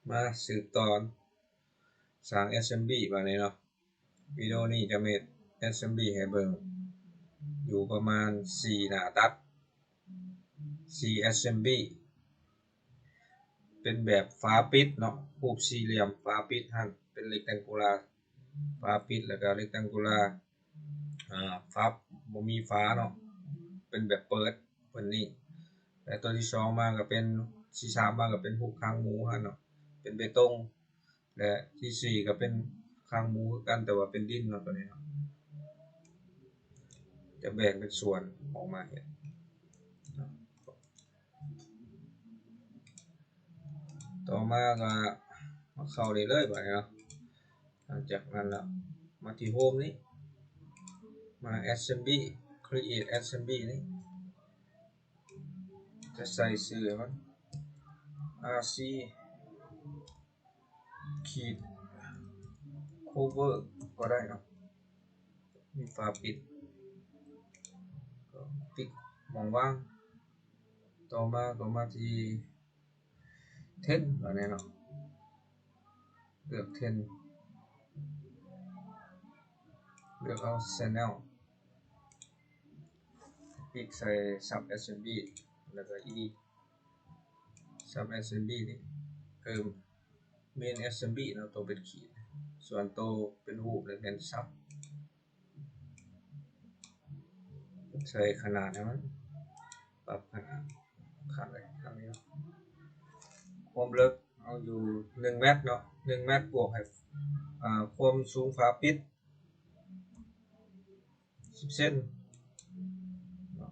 ມາສືບຕໍ່ສ້າງແອັດເຊັມບລີບາດນີ້ເນາະ. ວິດີໂອນີ້ຈະເຮັດແອັດເຊັມບລີໃຫ້ເບິ່ງຢູ່ປະມານສີ່ໜ້າຕັດ ສີ່ແອັດເຊັມບລີ ເປັນແບບຝາປິດເນາະ, ຮູບສີ່ຫຼ່ຽມຝາປິດຫັ້ນ ເປັນເຣັກແທັງກູລາຝາປິດ ແລ້ວກໍເຣັກແທັງກູລາ ອ່າ ຝາ ບໍ່ມີຝາເນາະ, ເປັນແບບເປີດ ເປັນນີ້. ແລະ ຕົວທີສອງມາກໍເປັນ ທີສາມມາກໍເປັນຮູບຄາງໝູຫັ້ນເນາະ, ເປັນເບຕົງ. ແລະ ທີສີ່ກໍເປັນຄາງໝູຄືກັນ ແຕ່ວ່າເປັນດິນເນາະ ຕົວນີ້ເນາະ. ຈະແບ່ງເປັນສ່ວນອອກມາເຮັດ. ຕໍ່ມາກໍມາເຂົ້ານີ້ເລີຍບາດນີ້ເນາະ. ຫຼັງຈາກນັ້ນລະມາທີ່ໂຮມນີ້ ມາແອັດເຊັມບລີ ຄຣີເອດແອັດເຊັມບລີນີ້ ຈະໃສ່ຊື່ໃຫ້ມັນ ອາຊີ ຂີດ ໂຄເວີ ກໍໄດ້ເນາະ, ມີຝາປິດ ກໍປິດໝ່ອງວ່າງ. ຕໍ່ມາກໍມາທີ່ເທັນ ບາດນີ້ເນາະ, ເລືອກເທັນ ເລືອກເອົາແຊນແນວ ປິກໃສ່ຊັບແອັດເຊັມບລີ ແລ້ວກໍອີດິດຊັບແອັດເຊັມບລີນີ້ ເພີ່ມເມນແອັດເຊັມບລີເນາະ ໂຕເປັນຂີດ, ສ່ວນໂຕເປັນຮູບນີ້ແມ່ນຊັບ. ໃສ່ຂະໜາດໃຫ້ມັນ ປັບຂະໜາດ ຂະໜາດ ຄວາມເລິກເອົາຢູ່ໜຶ່ງແມັດເນາະ, ໜຶ່ງແມັດບວກໃຫ້ ອ່າ ຄວາມສູງຝາປິດ ສິບເຊັນເນາະ.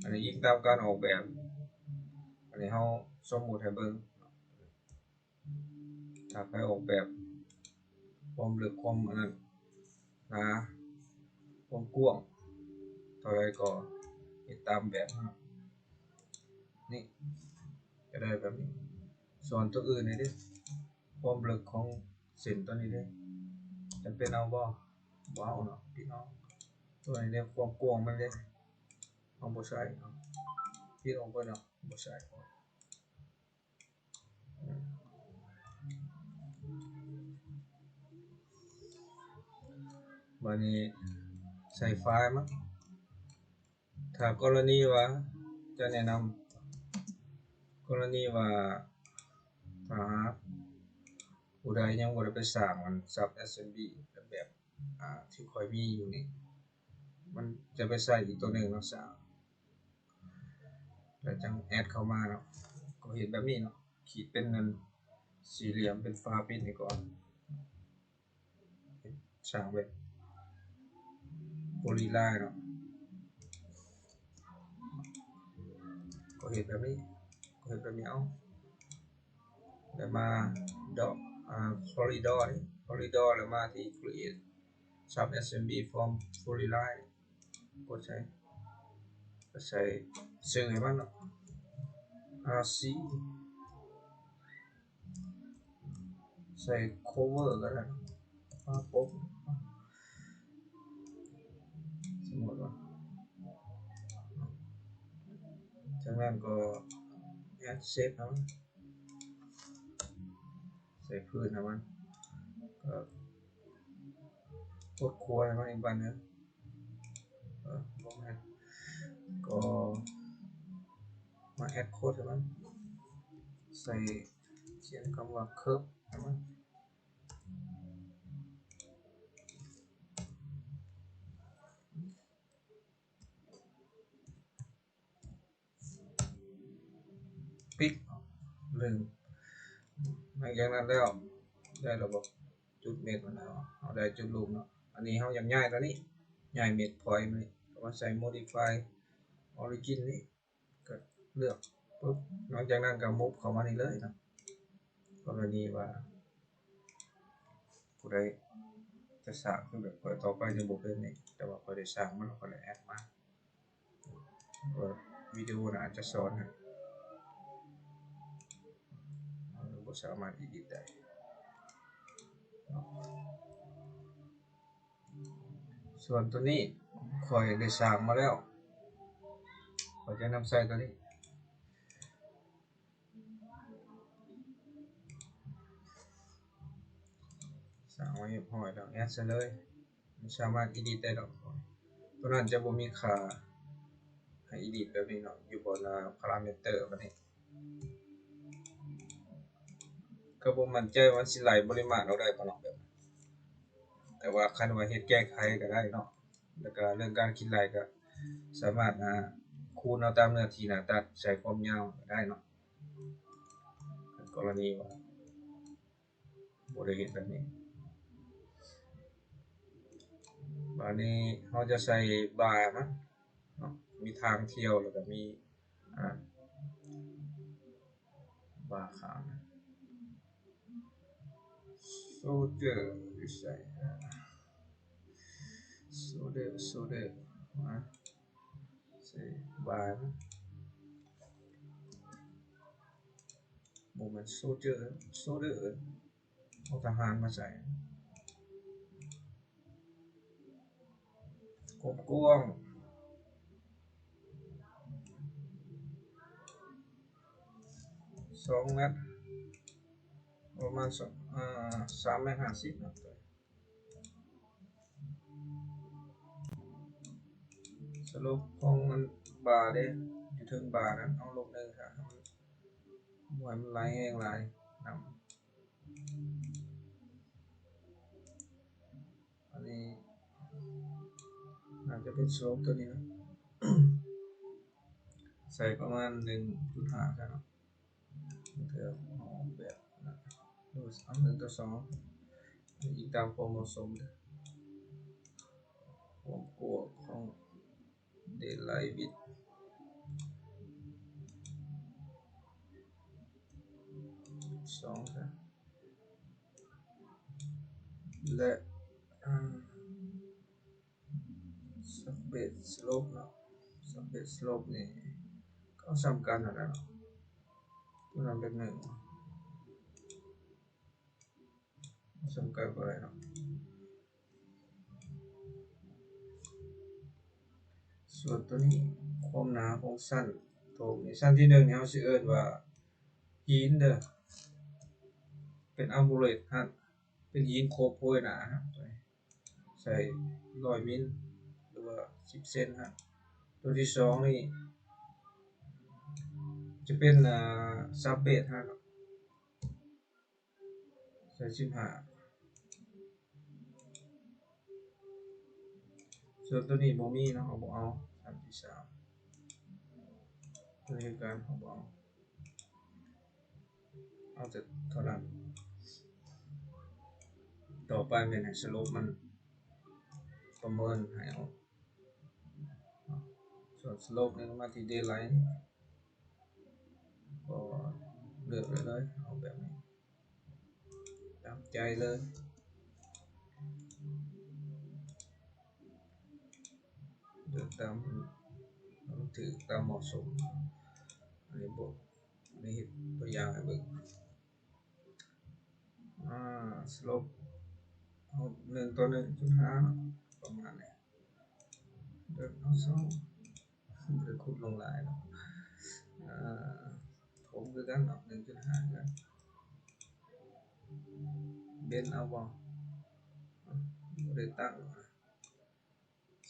ອັນນີ້ອີງຕາມການອອກແບບ, ອັນນີ້ເຮົາສົມມຸດໃຫ້ເບິ່ງ. ຖ້າໃຜອອກແບບຄວາມເລິກ ຄວາມອັນນັ້ນ ໜາ ຄວາມກວ້າງເທົ່າໃດກໍເຮັດຕາມແບບເນາະ. ນີ້ ຈະໄດ້ແບບນີ້. ສ່ວນຕົວອື່ນນີ້ເດ້ ຄວາມເລິກຂອງເສັ້ນຕົວນີ້ເດ້ ຈຳເປັນເອົາບໍ່? ບໍ່ເອົາເນາະພີ່ນ້ອງ. ຕົວນີ້ເດ້ ຄວາມກວ້າງມັນເດ້ ເຮົາບໍ່ໃສ່ເນາະ, ປິດອອກເບິດເນາະ, ບໍ່ໃສ່. ບາດນີ້ໃສ່ໄຟລ໌ມາ. ຖ້າກໍລະນີວ່າ ຈະແນະນຳ ກໍລະນີວ່າ ຖ້າຫາກຜູ້ໃດຍັງບໍ່ໄດ້ໄປສ້າງມັນ ຊັບແອັດເຊັມບລີແບບ ອ່າ ທີ່ຂ້ອຍມີຢູ່ນີ້ ມັນຈະໄປໃສ່ອີກຕົວໜຶ່ງເນາະ ສ້າງ ແລ້ວຈັ່ງແອັດເຂົ້າມາເນາະ. ກໍເຮັດແບບນີ້ເນາະ, ຂີດເປັນອັນສີ່ຫຼ່ຽມ ເປັນຝາປິດນີ້ກ່ອນ. ສ້າງເວັບໂພລີລາຍເນາະ, ກໍເຮັດແບບນີ້ ກໍເຮັດແບບນີ້ເອົາ. ແລ້ວມາດອກ ອ່າ ຄໍຣິດໍນີ້ ຄໍຣິດໍ ແລ້ວມາທີ່ຄຣີເອດຊັບແອັດເຊັມບລີຟອມໂພລີລາຍ ກົດໃສ່ ໃສ່ຊື່ໃຫ້ມັນເນາະ ອາຊີ ໃສ່ໂຄເວີກໍໄດ້ ປະປົກ ສົມມຸດວ່າ ຈາກນັ້ນກໍແອັດເຊັບເອົາ ໃສ່ພື້ນໃຫ້ມັນ ກໍກົດຂົວໃຫ້ມັນອີກບາດໜຶ່ງ ເອີ ບໍ່ແມ່ນ ກໍມາແອັດໂຄດໃຫ້ມັນ ໃສ່ ຂຽນຄຳວ່າເຄີບໃຫ້ມັນ ປິກ ລືມ. ຫຼັງຈາກນັ້ນແລ້ວ ໄດ້ລະບໍ ຈຸດເມັດມັນ ເຮົາ ເຮົາໄດ້ຈຸດລູບເນາະ. ອັນນີ້ເຮົາຢາກຍ້າຍຕົວນີ້ ຍ້າຍເມັດພອຍມັນນີ້ ເຮົາມາໃສ່ໂມດິຟາຍອໍຣິຈິນນີ້ ກໍເລືອກປຶບ ຫຼັງຈາກນັ້ນກໍມຸບເຂົ້າມານີ້ເລີຍເນາະ. ກໍລະນີວ່າ ຜູ້ໃດຈະສ້າງຄືແບບຂ້ອຍຕໍ່ໄປຈະບໍ່ເປັນນີ້ ແຕ່ວ່າຂ້ອຍໄດ້ສ້າງມັນ ຂ້ອຍໄດ້ແອັດມາ ວິດີໂອໜ້າຈະສອນໃຫ້ ເຮົາບໍ່ສາມາດອີດິດໄດ້ເນາະ. ສ່ວນຕົວນີ້ຂ້ອຍໄດ້ສ້າງມາແລ້ວ ຂ້ອຍຈະນຳໃຊ້ຕົວນີ້. ສ້າງໄວ້ຮຽບຮ້ອຍແລ້ວ ແອັດໃສ່ເລີຍ. ມັນສາມາດ edit ໄດ້ດອກ. ຕົວນັ້ນຈະບໍ່ມີຄ່າ ໃຫ້ edit ແບບນີ້ເນາະ ຢູ່ບ່ອນ ອ່າ parameter ບັດນີ້. ກໍບໍ່ໝັ້ນໃຈວ່າມັນຊິໄລ່ປະລິມານອອກໄດ້ບໍ່ເນາະ ແບບ ແຕ່ວ່າຄັນວ່າເຮັດແກ້ໄຂກໍໄດ້ເນາະ. ແລ້ວກໍເລື່ອງການຄິດໄລ່ກໍສາມາດ ອ່າ ຄູນເອົາຕາມເນື້ອທີ່ໜ້າຕັດ ໃສ່ຄວາມຍາວກໍໄດ້ເນາະ ກໍລະນີວ່າ ບໍ່ໄດ້ເຮັດແບບນີ້. ບາດນີ້ເຮົາຈະໃສ່ບາມັນເນາະ ມີທາງທ່ຽວ ແລ້ວກໍມີ ອ່າ ບາຂ້າງ ໂຊເຈີຢູ່ໃສ? ໂຊເຈີ ໂຊເຈີ ມາໃສ່ບາມັນ. ບໍ່ແມ່ນໂຊເຈີ ໂຊເຈີ ເອົາທະຫານມາໃສ່ ກວ້າງໆ ສອງແມັດ ປະມານສອງ ອ່າ ສາມແມັດຫ້າສິບເນາະ. ສະໂລບຂອງມັນ ບາເດ້ ຢູ່ເທິງບານັ້ນ ເອົາລົບໜຶ່ງ ຖ້າໃຫ້ມັນ ບໍ່ໃຫ້ມັນໄຫຼແຮງຫຼາຍນຳ. ອັນນີ້ໜ້າຈະເປັນສະໂລບຕົວນີ້ເນາະ ໃສ່ປະມານໜຶ່ງຈຸດຫ້າຊະເນາະ. ເພື່ອອອກແບບນະ ເອົາໜຶ່ງຕໍ່ສອງ ອີງຕາມຄວາມເໝາະສົມເດີ ຄວາມກວ້າງຂອງ daylight width ສອງຊະ ແລະ ອາ aspect slope ເນາະ aspect slope ນີ້ກໍສ່ຳກັນຫັ້ນແຫຼະເນາະ ຕົວນັ້ນເປັນໜຶ່ງ ສ່ຳກັນບໍ່ໄດ້ເນາະ. ສ່ວນຕົວນີ້ ຄວາມໜາຂອງຊັ້ນໂຖງນີ້ ຊັ້ນທີໜຶ່ງນີ້ເຮົາຊິເອີ້ນວ່າຫີນເດີ ເປັນ average ຫັ້ນ ເປັນຫີນຄົບໂພຍໜາຫັ້ນ ໃສ່ຮ້ອຍມິນ ຫຼືວ່າສິບເຊັນຫັ້ນ. ຕົວທີສອງນີ້ຈະເປັນ ອ່າ sub base ຫັ້ນ ໃສ່ສິບຫ້າ. ສ່ວນຕົວນີ້ບໍ່ມີເນາະ ເຮົາບໍ່ເອົາ. ອັນທີສາມ ຕົວນີ້ຄືກັນ ເຮົາບໍ່ເອົາ ເອົາແຕ່ເທົ່ານັ້ນ. ຕໍ່ໄປແມ່ນໃຫ້ slope ມັນປະເມີນໃຫ້ເອົາ ສ່ວນ slope ນີ້ມາທີ່ daylight ກໍເລືອກໄດ້ເລີຍ ເອົາແບບນີ້ ຕາມໃຈເລີຍ ເລືອກຕາມ ໃຫ້ມັນຖືກຕາມເໝາະສົມ. ອັນນີ້ບໍ່ ອັນນີ້ເຮັດຕົວຢ່າງໃຫ້ເບິ່ງ. ອາ slope ເອົາໜຶ່ງຕໍ່ໜຶ່ງຈຸດຫ້າເນາະ ປະມານນີ້ ເດີນເອົາສອງ ບໍ່ໄດ້ຂຸດລົງຫຼາຍເນາະ. ອາ ຖົມຄືກັນເນາະ ໜຶ່ງຈຸດຫ້າຄືກັນ. ເບັນເອົາບໍ່? ບໍ່ໄດ້ຕັ້ງ.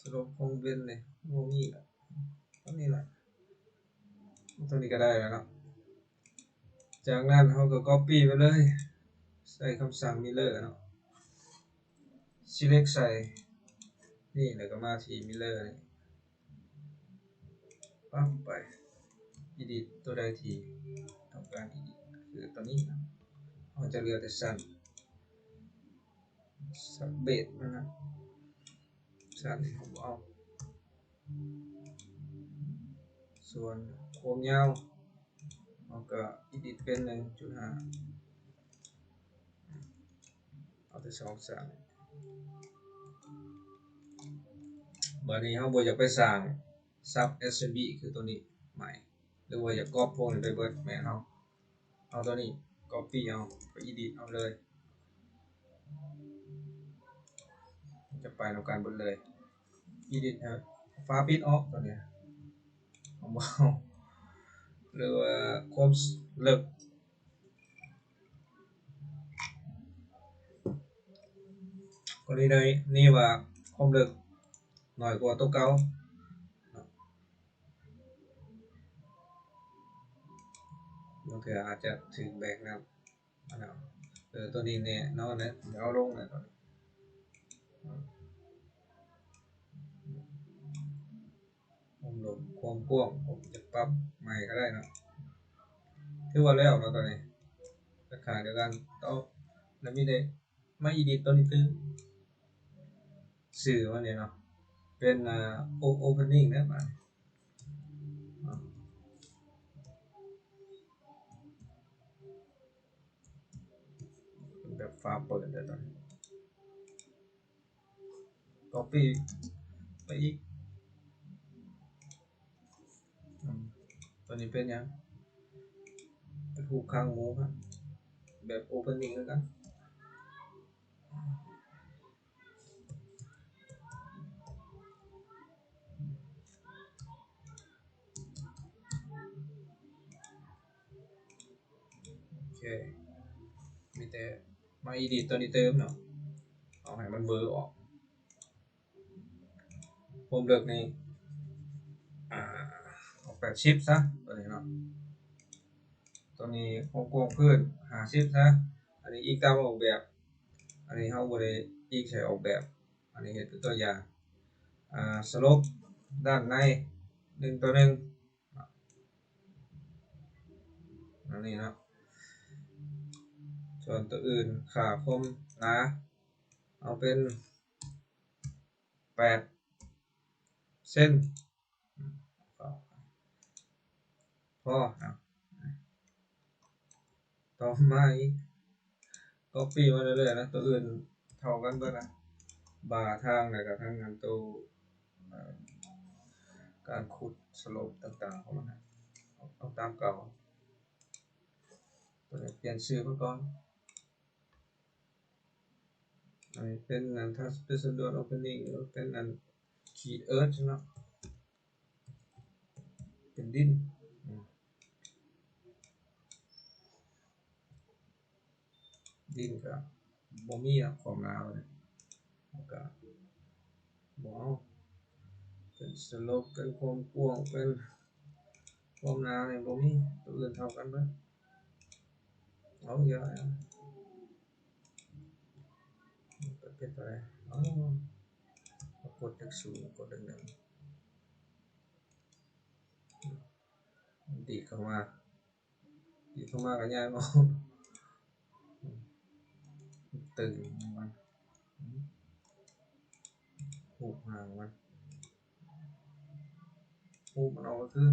slope ຂອງເບັນນີ້ບໍ່ມີລະ ເທົ່ານີ້ລະ ເທົ່ານີ້ກໍໄດ້ລະເນາະ. ຈາກນັ້ນເຮົາກໍ copy ໄປເລີຍ ໃສ່ຄຳສັ່ງ mirror ເນາະ select ໃສ່ນີ້ ແລ້ວກໍມາທີ່ mirror ນີ້ ປັບໄປ edit ຕົວໃດທີ່ຕ້ອງການ edit ຄືຕົວນີ້ເນາະ ເຮົາຈະເຫຼືອແຕ່ຊັ້ນ base ມັນນະ ຊັ້ນນີ້ເຮົາບໍ່ເອົາ. ສ່ວນຄວາມຍາວ ເຮົາກໍ edit ເປັນໜຶ່ງຈຸດຫ້າ ເອົາແຕ່ສອງຊັ້ນ. ບາດນີ້ເຮົາບໍ່ຢາກໄປສ້າງ sub assembly ຄືຕົວນີ້ໃໝ່ ຫຼືວ່າຢາກກັອບພວກນີ້ໄປເບິດ ແມ່ນເຮົາ ເອົາຕົວນີ້ copy ເອົາ ໄປ edit ເອົາເລີຍ ຈະໄປນຳກັນເບິດເລີຍ. edit ໃຫ້ຝາປິດອອກຕົວນີ້ ເອົາບໍ່ເອົາ ຫຼືວ່າຄວາມເລິກ ກໍເລີຍໄດ້ນີ້ວ່າຄວາມເລິກໜ້ອຍກວ່າຕົວເກົ່າເນາະ, ບາງເທື່ອອາດຈະຖືກແບກນ້ຳ. ອັນນັ້ນ ເອີ ຕົວນີ້ແນ່ນອນແຫຼະ ເອົາລົງແລ້ວ ຕົວນີ້ ຄວາມລົງ ຄວາມກວ້າງ ຈະປັບໃໝ່ກໍໄດ້ເນາະ. ຖືວ່າແລ້ວເນາະ ຕົວນີ້ ລາຄາດຽວກັນ. ຕໍ່ ແລ້ວມີແຕ່ມາ edit ຕົວນີ້ຕື່ມ ຊື່ມັນນີ້ເນາະ ເປັນ ອ່າ opening ເດີ ບາດນີ້ ເປັນແບບຝາເປີດເດີ ຕົວນີ້ copy ໄປອີກ. ອືມ ຕົວນີ້ເປັນຫຍັງ? ເປັນຮູບຄາງໝູ ແບບ opening ຄືກັນ. ໂອເຄ ມີແຕ່ມາ edit ຕົວນີ້ຕື່ມເນາະ ເອົາໃຫ້ມັນເວີອອກ. ຄວາມເລິກນີ້ ອ່າ ເອົາແປດສິບຊະ ຕົວນີ້ເນາະ. ຕົວນີ້ຄວາມກວ້າງພື້ນຫ້າສິບຊະ. ອັນນີ້ອີງຕາມອອກແບບ ອັນນີ້ເຮົາບໍ່ໄດ້ອີງໃສ່ອອກແບບ ອັນນີ້ເຮັດເປັນຕົວຢ່າງ. ອ່າ slope ດ້ານໃນ ໜຶ່ງຕໍ່ໜຶ່ງ ອັນນີ້ເນາະ. ສ່ວນຕົວອື່ນ ຄ່າຄວາມໜາ ເອົາເປັນ ແປດເຊັນ ພໍນະ. ຕໍ່ມາອີກ copy ມາເລື້ອຍໆນະ ຕົວອື່ນເທົ່າກັນເບິດນະ ບາທາງ ແລ້ວກໍທັງອັນໂຕ ເອີ ການຂຸດ slope ຕ່າງໆຂອງມັນນະ ເອົາຕາມເກົ່າ. ຕົວນີ້ປ່ຽນຊື່ມັນກ່ອນ. ອັນນີ້ເປັນອັນ Transparent Opening ຫຼືເປັນອັນ Key Earth ເນາະ ເປັນດິນ ອືມ ດິນກໍບໍ່ມີເນາະ ຄວາມໜາວນີ້ ແລ້ວກໍບໍ່ເອົາ ເປັນ slope ເປັນຄວາມກວ້າງ ເປັນຄວາມໜາວນີ້ບໍ່ມີ ຕົວອື່ນເທົ່າກັນເບິດ. ເອົາ ຢ່າ ເປັນໄປໄດ້ ເອົາ ກົດເລກສູນ ກົດເລກໜຶ່ງ ດີດເຂົ້າມາ ດີດເຂົ້າມາກໍຍ່າງເອົາ ຕຶງມັນ ຮູບຮ່າງມັນ ຮູບມັນອອກມາຄືນ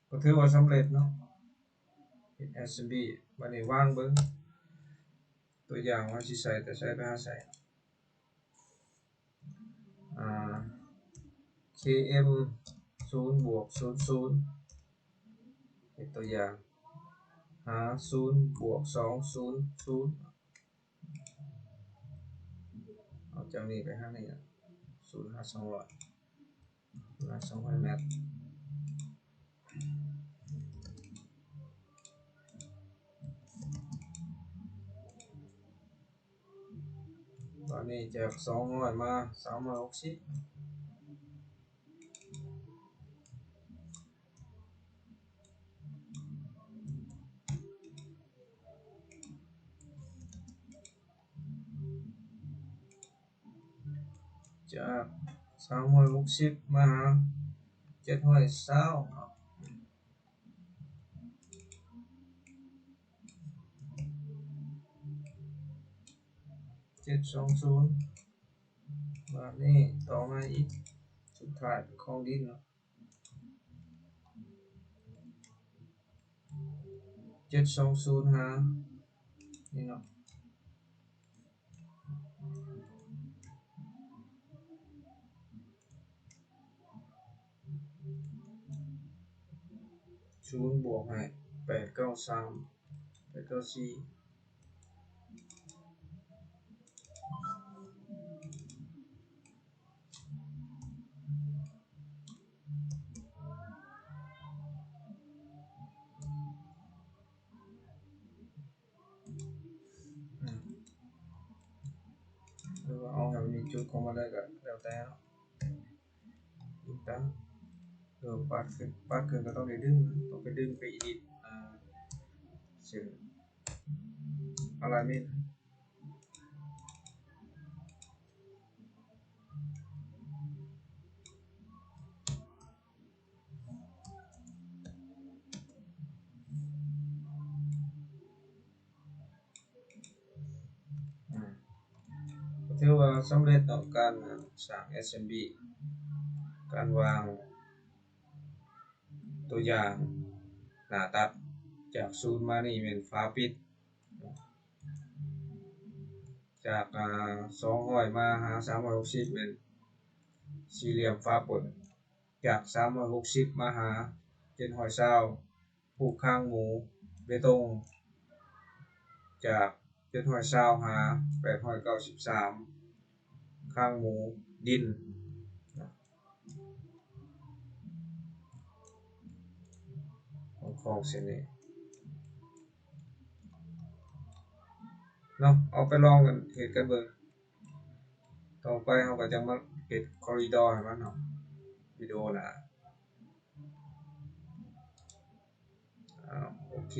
ກໍຖືວ່າສຳເລັດເນາະ ເປັນ Assembly. ບັດນີ້ວາງເບິ່ງ ຕົວຢ່າງວ່າຊິໃສ່ ແຕ່ໃສ່ໄປຫາໃສ່ ອ່າ ເຄເອັມ ສູນ ບວກ ສູນ ສູນ ເປັນຕົວຢ່າງ ຫາ ສູນ ບວກ ສອງ ສູນ ສູນ ເອົາຈາກນີ້ໄປຫານີ້ ສູນ ຫາ ສອງຮ້ອຍ ສອງຮ້ອຍແມັດ. ຕອນນີ້ຈາກສອງຮ້ອຍມາສາມຮ້ອຍຫົກສິບ ຈາກສາມຮ້ອຍຫົກສິບມາຫາເຈັດຮ້ອຍຊາວເນາະ ເຈັດສອງສູນ ບາດນີ້ຕໍ່ມາອີກ ສຸດທ້າຍເປັນຂອງດິນເນາະ ເຈັດສອງສູນຫາ ນີ້ເນາະ ສູນບວກໃຫ້ ແປດເກົ້າສາມ ແປດເກົ້າສີ່ ອືມ ເອີ ຈຸດຂອງມັນເລີຍກໍແລ້ວແຕ່ເນາະ. ຕິດຕັ້ງ ເອີ ປັດຂຶ້ນ ປັດຂຶ້ນກໍຕ້ອງໄດ້ດຶງ ຕ້ອງໄປດຶງໄປ edit ອ່າ ເຊັ່ນ alignment ອືມ ກໍຖືວ່າສຳເລັດເນາະ ການສ້າງ assembly ການວາງຕົວຢ່າງໜ້າຕັດ ຈາກສູນມານີ້ແມ່ນຝາປິດ ຈາກ ອ່າ ສອງຮ້ອຍມາຫາສາມຮ້ອຍຫົກສິບແມ່ນສີ່ຫຼ່ຽມຝາເປີດ ຈາກສາມຮ້ອຍຫົກສິບມາຫາເຈັດຮ້ອຍຊາວ ພູກຄາງໝູເບຕົງ ຈາກເຈັດຮ້ອຍຊາວຫາແປດຮ້ອຍເກົ້າສິບສາມ ຄາງໝູດິນ ຂອງເສັ້ນນີ້ເນາະ ເອົາໄປລອງກັນເຮັດກັນເບິ່ງ. ຕໍ່ໄປເຮົາກໍຈະມາເຮັດ corridor ໃຫ້ມັນເນາະ ວິດີໂອໜ້າ. ອ້າວ ໂອເຄ.